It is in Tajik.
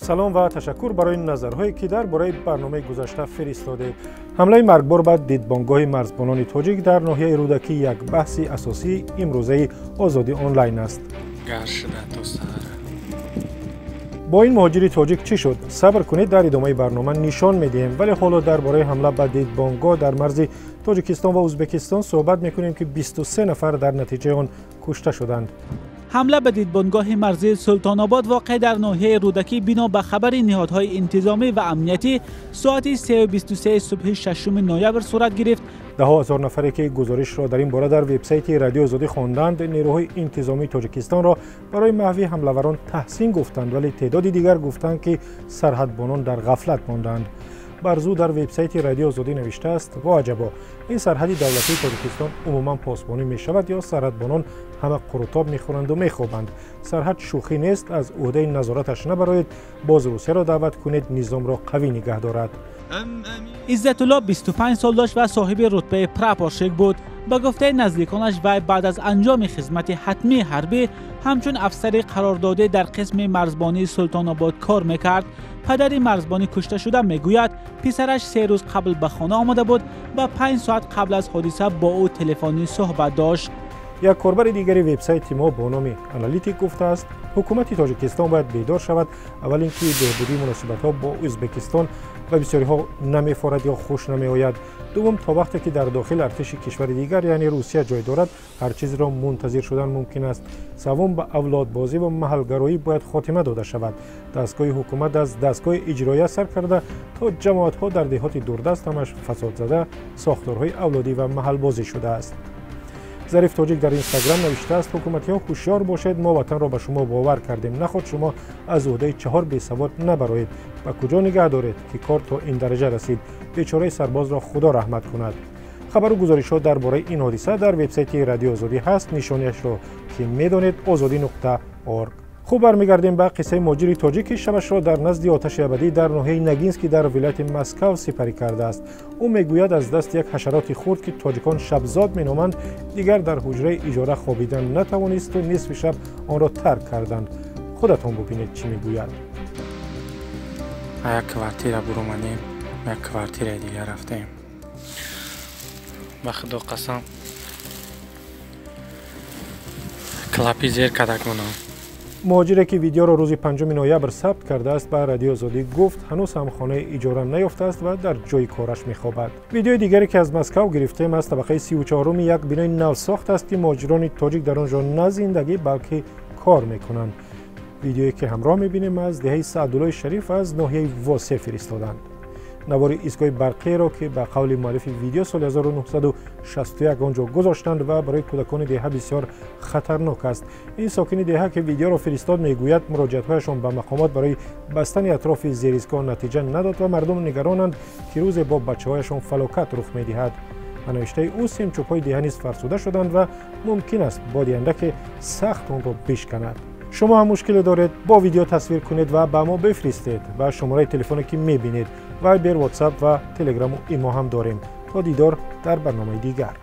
Салом ва ташаккур барои назарҳое, ки дар бораи барномаи гузашта фиристодед. Ҳамлаи маргбор ба дидбонгоҳи марзбонони тоҷик дар ноҳияи Рӯдакӣ як баҳси асосии имрӯзаи Озодӣ онлайн аст. Бо ин муҳоҷири тоҷик чӣ шуд? Сабр кунед, дар идомаи барнома нишон медиҳем. Вале ҳоло дар бораи ҳамла ба дидбонгоҳ дар марзи Тоҷикистон ва Ӯзбекистон суҳбат мекунем, ки 23 нафар дар натиҷаи он кушта шуданд. Ҳамла ба дидбонгоҳи марзии Султонобод воқеъ дар ноҳияи Рӯдакӣ бино ба хабари ниҳодҳои интизомӣ ва амниятӣ соати 3:23 субҳи 6 ноябр сурат гирифт. Даҳҳо ҳазор нафаре, ки гузоришро дар ин бора дар вебсайти Радиои Озодӣ хонданд, нерӯҳои интизомии Тоҷикистонро барои маҳви ҳамлаварон таҳсин гуфтанд, вале теъдоди дигар гуфтанд, ки сарҳадбонон дар ғафлат монданд. Барзу дар вебсайти Радиои Озодӣ навиштааст: воаҷабо, ин сарҳади давлатии Тоҷикистон умуман посбонӣ мешавад ё сарҳадбонон ҳама қурутоб мехӯранду мехобанд? Сарҳад шӯхӣ нест, аз ӯҳдаи назораташ набароед, боз Русияро даъват кунед, низомро қавӣ нигаҳ дорад. Иззатулло 25 сол дошт ва соҳиби рутбаи прапорщик буд. Ба гуфтаи наздиконаш, вай баъд аз анҷоми хизмати ҳатмии ҳарбӣ ҳамчун афсари қарордодӣ дар қисми марзбонии Султонобод кор мекард. Падари марзбонӣ кушташуда мегӯяд, писараш 3 рӯз қабл ба хона омада буд ва 5 соат қабл аз ҳодиса бо ӯ телефонӣ суҳбат дошт. Як корбари дигари вебсайти мо бо номи Аналитик гуфтааст, ҳукумати Тоҷикистон бояд бедор шавад. Аввал ин ки беҳбудии муносибатҳо бо Ӯзбекистон ба бисёриҳо намефорад ё хуш намеояд. Дуввум, то вақте ки дар дохил артиши кишвари дигар, яъне Русия, ҷой дорад, ҳар чизро мунтазир шудан мумкин аст. Севум, ба авлодбозӣ ва маҳалгароӣ бояд хотима дода шавад. Дастгоҳи ҳукумат аз дастгоҳи иҷроия сар карда то ҷамоатҳо дар деҳоти дурдаст ҳамаш фасодзада, сохторҳои авлодӣ ва маҳалбозӣ шудааст. Зариф Тоҷик дар Инстаграм навиштааст: ҳукуматиҳо ҳушёр бошед, мо ватанро ба шумо бовар кардем, наход шумо аз ӯҳдаи 4 бесавод набароед. Ба куҷо нигаҳ доред, ки кор то ин дараҷа расид? Бечораи сарбозро Худо раҳмат кунад. Хабару гузоришҳо дар бораи ин ҳодиса дар вебсайти Радиои Озодӣ ҳаст, нишониашро ки медонед: озодӣ.org. Хуб, бармегардем ба қиссаи муҳоҷири тоҷик, ки шабашро дар назди оташи абадӣ дар ноҳияи Нагинский дар вилояти Москав сипарӣ кардааст. Ӯ мегӯяд, аз дасти як ҳашароти хурд, ки тоҷикон шабзод меноманд, дигар дар ҳуҷраи иҷора хобидан натавонисту нисфи шаб онро тарк карданд. Худатон бубинед, чӣ мегӯяд. Як квартира буромадем, як квартираи дигар рафтем. Ба Худо қасам, клапи зер кадаконам. Муҳоҷире, ки видеоро рӯзи 5 ноябр сабт кардааст, ба Радиои Озодӣ гуфт, ҳанӯз ҳам хонаи иҷора наёфтааст ва дар ҷои кораш мехобад. Видеои дигаре, ки аз Москав гирифтем, аз табақаи 34-уми як бинои навсохт аст, ки муҳоҷирони тоҷик дар он ҷо на зиндагӣ, балки кор мекунанд. Видеое, ки ҳамроҳ мебинем, аз деҳаи Саъдуллои Шариф аз ноҳияи Восеъ фиристоданд. Навори истгоҳи барқиеро, ки ба қавли муаллифи видео соли 1961 он ҷо гузоштанд ва барои кӯдакони деҳа бисёр хатарнок аст. Ин сокини деҳа, ки видеоро фиристод, мегӯяд, муроҷиатҳояшон ба мақомот барои бастани атрофи зеристгоҳ натиҷа надод ва мардум нигаронанд, ки рӯзе бо бачаҳояшон фалокат рух медиҳад. Ба навиштаи ӯ, семчӯбҳои деҳа низ фарсуда шуданд ва мумкин аст боди андаке сахт онро бишканад. Шумо ҳам мушкиле доред, бо видео тасвир кунед ва ба мо бифиристед ба шумораи телефоне, ки мебинед. Вайбер, Ватсап ва Телеграму Имо ҳам дорем. То дидор дар барномаи дигар.